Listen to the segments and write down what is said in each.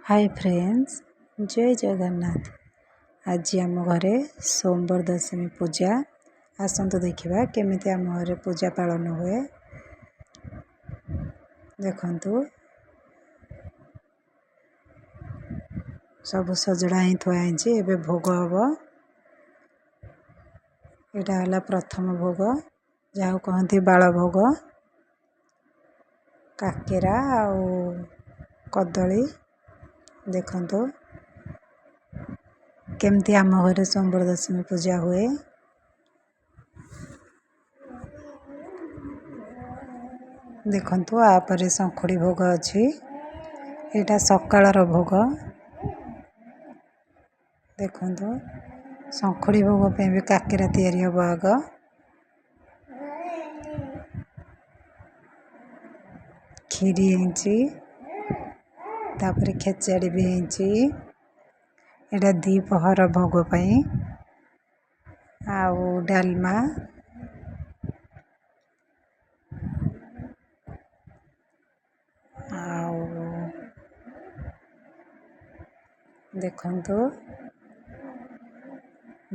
ହାଏ friends, ଜୟ ଜଗନ୍ନାଥ। ଆଜି ଆମ ଘରେ ସୋମବାର ଦଶମୀ ପୂଜା। ଆସନ୍ତୁ ଦେଖିବା କେମିତି ଆମ ଘରେ ପୂଜା ପାଳନ ହୁଏ। ଦେଖନ୍ତୁ, ସବୁ ସଜଡ଼ା ହିଁ ଥୁଆ ହେଇଛି। ଏବେ ଭୋଗ ହେବ। ଏଇଟା ହେଲା ପ୍ରଥମ ଭୋଗ, ଯାହାକୁ କହନ୍ତି ବାଳ ଭୋଗ। କାକେରା ଆଉ କଦଳୀ। ଦେଖନ୍ତୁ କେମିତି ଆମ ଘରେ ସୋମବାର ଦଶମୀ ପୂଜା ହୁଏ। ଦେଖନ୍ତୁ, ଆପରେ ଶଙ୍ଖୁଡ଼ି ଭୋଗ ଅଛି। ଏଇଟା ସକାଳର ଭୋଗ। ଦେଖନ୍ତୁ, ଶଙ୍ଖୁଡ଼ି ଭୋଗ ପାଇଁ ବି କାକେରା ତିଆରି ହେବ ଆଗ। କ୍ଷୀରି ହେଇଛି, ତାପରେ ଖେଚେଡ଼ି ବି ହେଇଛି। ଏଇଟା ଦ୍ୱିପହର ଭୋଗ ପାଇଁ। ଆଉ ଡାଲମା, ଆଉ ଦେଖନ୍ତୁ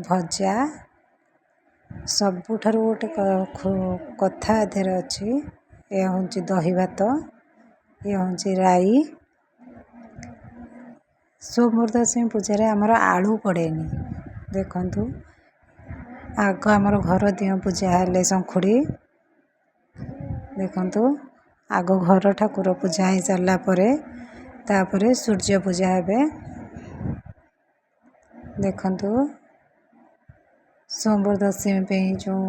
ଭଜା। ସବୁଠାରୁ ଗୋଟେ କଥା ଏଥିରେ ଅଛି। ଏହା ହେଉଛି ଦହି ଭାତ, ଇଏ ହେଉଛି ରାଇ। ସୋମବାର ଦଶମୀ ପୂଜାରେ ଆମର ଆଳୁ ପଡ଼େନି। ଦେଖନ୍ତୁ, ଆଗ ଆମର ଘର ଦିଅଁ ପୂଜା ହେଲେ ଶଙ୍ଖୁଡ଼ି। ଦେଖନ୍ତୁ, ଆଗ ଘର ଠାକୁର ପୂଜା ହେଇସାରିଲା ପରେ ତାପରେ ସୂର୍ଯ୍ୟ ପୂଜା ହେବେ। ଦେଖନ୍ତୁ, ସୋମବାର ଦଶମୀ ପାଇଁ ଯେଉଁ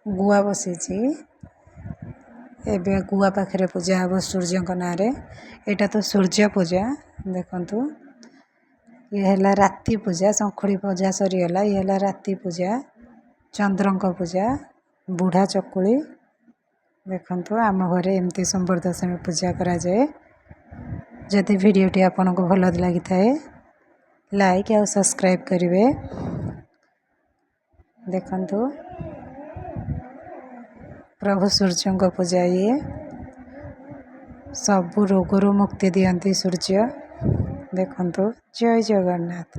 ଗୁଆ ବସିଛି, ଏବେ ଗୁଆ ପାଖରେ ପୂଜା ହେବ ସୂର୍ଯ୍ୟଙ୍କ ନାଁରେ। ଏଇଟା ତ ସୂର୍ଯ୍ୟ ପୂଜା। ଦେଖନ୍ତୁ, ଇଏ ହେଲା ରାତି ପୂଜା। ଶଙ୍ଖୁଡ଼ି ପୂଜା ସରିଗଲା, ଇଏ ହେଲା ରାତି ପୂଜା, ଚନ୍ଦ୍ରଙ୍କ ପୂଜା, ବୁଢ଼ା ଚକୁଳି। ଦେଖନ୍ତୁ, ଆମ ଘରେ ଏମିତି ସୋମବାର ଦଶମୀ ପୂଜା କରାଯାଏ। ଯଦି ଭିଡ଼ିଓଟି ଆପଣଙ୍କୁ ଭଲ ଲାଗିଥାଏ, ଲାଇକ୍ ଆଉ ସବସ୍କ୍ରାଇବ୍ କରିବେ। ଦେଖନ୍ତୁ, ପ୍ରଭୁ ସୂର୍ଯ୍ୟଙ୍କ ପୂଜା ଇଏ। ସବୁ ରୋଗରୁ ମୁକ୍ତି ଦିଅନ୍ତି ସୂର୍ଯ୍ୟ। ଦେଖନ୍ତୁ, ଜୟ ଜଗନ୍ନାଥ।